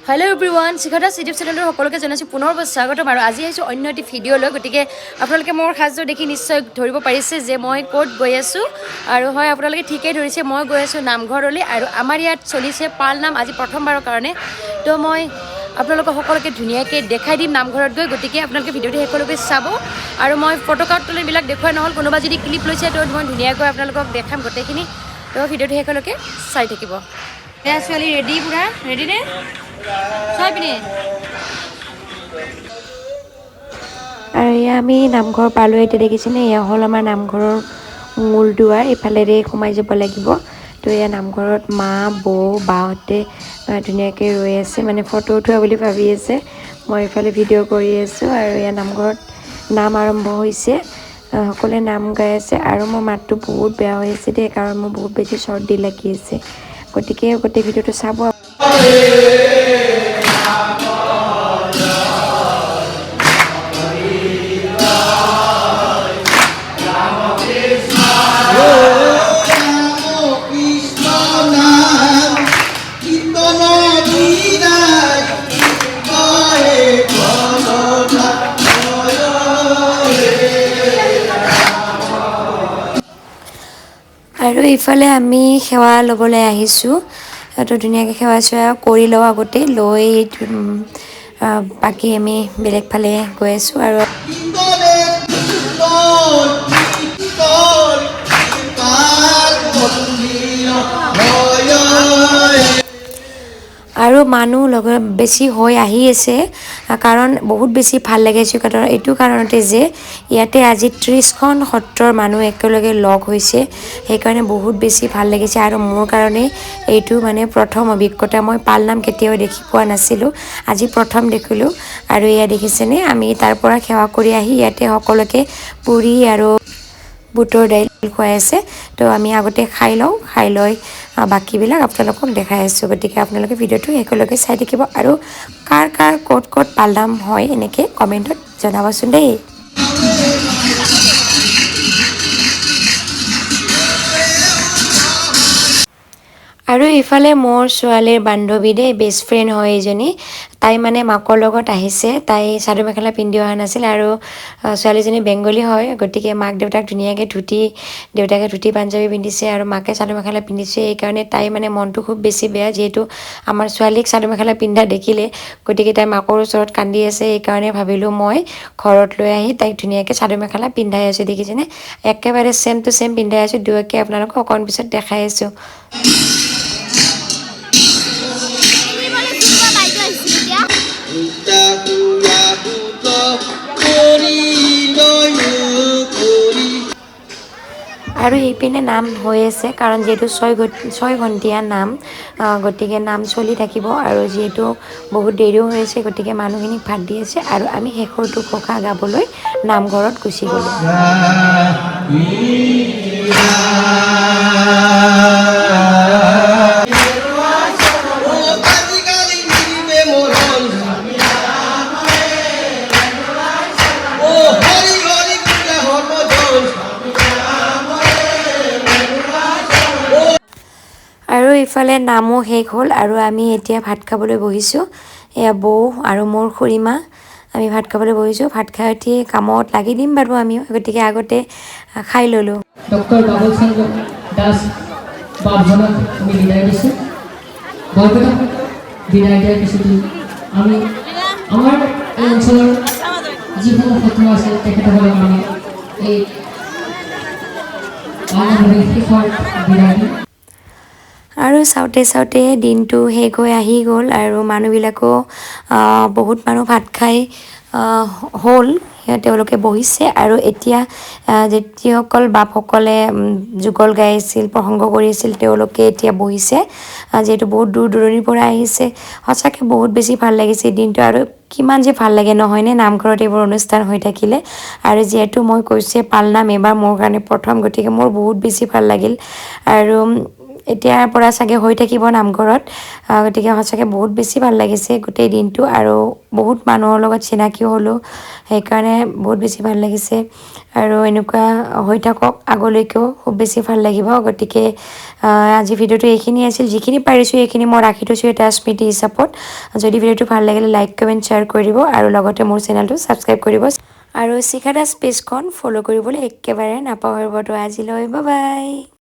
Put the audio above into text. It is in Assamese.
হেল্ল' এভৰিৱান, শিখা দাস ইউটিউব চেনেলৰ সকলোকে জনাইছোঁ পুনৰবাৰ স্বাগতম। আৰু আজি আহিছোঁ অন্য এটি ভিডিঅ' লৈ। গতিকে আপোনালোকে মোৰ সাজযোৰ দেখি নিশ্চয় ধৰিব পাৰিছে যে মই ক'ত গৈ আছোঁ। আৰু হয়, আপোনালোকে ঠিকেই ধৰিছে, মই গৈ আছোঁ নামঘৰলৈ। আৰু আমাৰ ইয়াত চলিছে পালনাম আজি প্ৰথমবাৰৰ কাৰণে। তো মই আপোনালোকক সকলোকে ধুনীয়াকৈ দেখাই দিম নামঘৰত গৈ। গতিকে আপোনালোকে ভিডিঅ'টো শেষলৈকে চাব। আৰু মই ফটো কাৰ্ড তুলিবিলাক দেখুওৱা নহ'ল, কোনোবা যদি ক্লিপ লৈছে তো মই ধুনীয়াকৈ আপোনালোকক দেখাম গোটেইখিনি। তো ভিডিঅ'টো শেষলৈকে চাই থাকিব। এয়া ছোৱালী ৰেডি, পূৰা ৰেডি নে চাই পিনে। আৰু এয়া আমি নামঘৰ পালোঁ। এতিয়া দেখিছেনে, এয়া হ'ল আমাৰ নামঘৰৰ মূল দুৱাৰ, এইফালেৰে সোমাই যাব লাগিব। তো এয়া নামঘৰত মা, বৌ, বাহঁতে ধুনীয়াকৈ ৰৈ আছে, মানে ফটো উঠোৱা বুলি ভাবি আছে। মই এইফালে ভিডিঅ' কৰি আছোঁ। আৰু এয়া নামঘৰত নাম আৰম্ভ হৈছে, সকলোৱে নাম গাই আছে। আৰু মোৰ মাতটো বহুত বেয়া হৈ আছে দেই, কাৰণ মোৰ বহুত বেছি চৰ্দি লাগি আছে। গতিকে গোটেই ভিডিঅ'টো চাব। আৰু ইফালে আমি সেৱা ল'বলৈ আহিছোঁ। তো ধুনীয়াকৈ সেৱা চেৱা কৰি লওঁ আগতে, লৈ বাকী আমি বেলেগ ফালে গৈ আছোঁ। আৰু আৰু মানুহ লগত বেছি হৈ আহি আছে, কাৰণ বহুত বেছি ভাল লাগিছে। কাৰণ এইটো কাৰণতে যে ইয়াতে আজি 30খন সত্ৰৰ মানুহ একেলগে লগ হৈছে, সেইকাৰণে বহুত বেছি ভাল লাগিছে। আৰু মোৰ কাৰণে এইটো মানে প্ৰথম অভিজ্ঞতা, মই পালনাম কেতিয়াও দেখি পোৱা নাছিলোঁ, আজি প্ৰথম দেখিলোঁ। আৰু এয়া দেখিছেনে, আমি তাৰ পৰা সেৱা কৰি আহি ইয়াতে সকলোকে পুৰি আৰু বুটৰ দাইল খুৱাই আছে। তো আমি আগতে খাই লওঁ, খাই লৈ বাকীবিলাক আপোনালোকক দেখাই আছোঁ। গতিকে আপোনালোকে ভিডিঅ'টো শেষলৈকে চাই থাকিব। আৰু কাৰ কাৰ ক'ত ক'ত পালনাম হয় এনেকৈ কমেণ্টত জনাবচোন দেই। আৰু ইফালে মোৰ ছোৱালীৰ বান্ধৱী দেই, বেষ্ট ফ্ৰেণ্ড হয় এইজনী, তাই মানে মাকৰ লগত আহিছে। তাই চাদৰ মেখেলা পিন্ধি অহা নাছিল। আৰু ছোৱালীজনী বেংগলী হয়, গতিকে মাক দেউতাক ধুনীয়াকৈ ধুতি, দেউতাকে ধুতি পাঞ্জাবী পিন্ধিছে আৰু মাকে চাদৰ মেখেলা পিন্ধিছে। সেইকাৰণে তাই মানে মনটো খুব বেছি বেয়া, যিহেতু আমাৰ ছোৱালীক চাদৰ মেখেলা পিন্ধা দেখিলে, গতিকে তাই মাকৰ ওচৰত কান্দি আছে। সেইকাৰণে ভাবিলোঁ মই ঘৰত লৈ আহি তাইক ধুনীয়াকৈ চাদৰ মেখেলা পিন্ধাই আছোঁ। দেখিছেনে, একেবাৰে ছেম টু ছেম পিন্ধাই আছোঁ দুয়োকে, আপোনালোকক অকণ পিছত দেখাই আছোঁ। আৰু এইপিনে নাম হৈ আছে, কাৰণ যিহেতু 6 ঘণ্টীয়া নাম, গতিকে নাম চলি থাকিব। আৰু যিহেতু বহুত দেৰিও হৈ আছে, গতিকে মানুহখিনিক ভাত দি আছে। আৰু আমি শেষৰটো ঘোষা গাবলৈ নামঘৰত গুচি গ'লোঁ। আৰু ইফালে নামো শেষ হ'ল আৰু আমি এতিয়া ভাত খাবলৈ বহিছোঁ। এয়া বৌ আৰু মোৰ খুৰীমা, আমি ভাত খাবলৈ বহিছোঁ। ভাত খাই উঠি কামত লাগি দিম বাৰু আমিও, গতিকে আগতে খাই ল'লোঁ। ডক্টৰ বাবুল চন্দ্ৰ দাস বাপজনক আমি বিদায় দিছোঁ। বৰপেটা বিদায় দিয়াৰ পিছতে আমি আমাৰ এই অঞ্চলৰ যিসমূহ সত্ৰ আছে তেখেতসকলক আমি এই শেষৰ বিদায় দিম। আৰু চাওঁতে চাওঁতে দিনটো শেষ হৈ আহি গ'ল। আৰু মানুহবিলাকো বহুত মানুহ ভাত খাই হ'ল, তেওঁলোকে বহিছে। আৰু এতিয়া যিসকল বাপসকলে যুগল গাই আছিল, প্ৰসংগ কৰি আছিল, তেওঁলোকে এতিয়া বহিছে, যিহেতু বহুত দূৰ দূৰণিৰ পৰা আহিছে। সঁচাকৈ বহুত বেছি ভাল লাগিছে দিনটো। আৰু কিমান যে ভাল লাগে নহয়নে নামঘৰত এইবোৰ অনুষ্ঠান হৈ থাকিলে। আৰু যিহেতু মই কৈছোঁৱে পালনাম এইবাৰ মোৰ কাৰণে প্ৰথম, গতিকে মোৰ বহুত বেছি ভাল লাগিল। আৰু এতিয়াৰ পৰা চাগে হৈ থাকিব নামঘৰত। গতিকে সঁচাকৈ বহুত বেছি ভাল লাগিছে গোটেই দিনটো আৰু বহুত মানুহৰ লগত চিনাকিও হ'লোঁ, সেইকাৰণে বহুত বেছি ভাল লাগিছে। আৰু এনেকুৱা হৈ থাকক আগলৈকেও, খুব বেছি ভাল লাগিব। গতিকে আজি ভিডিঅ'টো এইখিনি আছিল। যিখিনি পাৰিছোঁ সেইখিনি মই ৰাখি থৈছোঁ এটা স্মৃতি হিচাপত। যদি ভিডিঅ'টো ভাল লাগিলে লাইক, কমেণ্ট, শ্বেয়াৰ কৰিব আৰু লগতে মোৰ চেনেলটো ছাবস্ক্ৰাইব কৰিব আৰু শিখা দাস পেজখন ফ'ল' কৰিবলৈ একেবাৰে নাপাহৰিব। তো আজিলৈ বাই।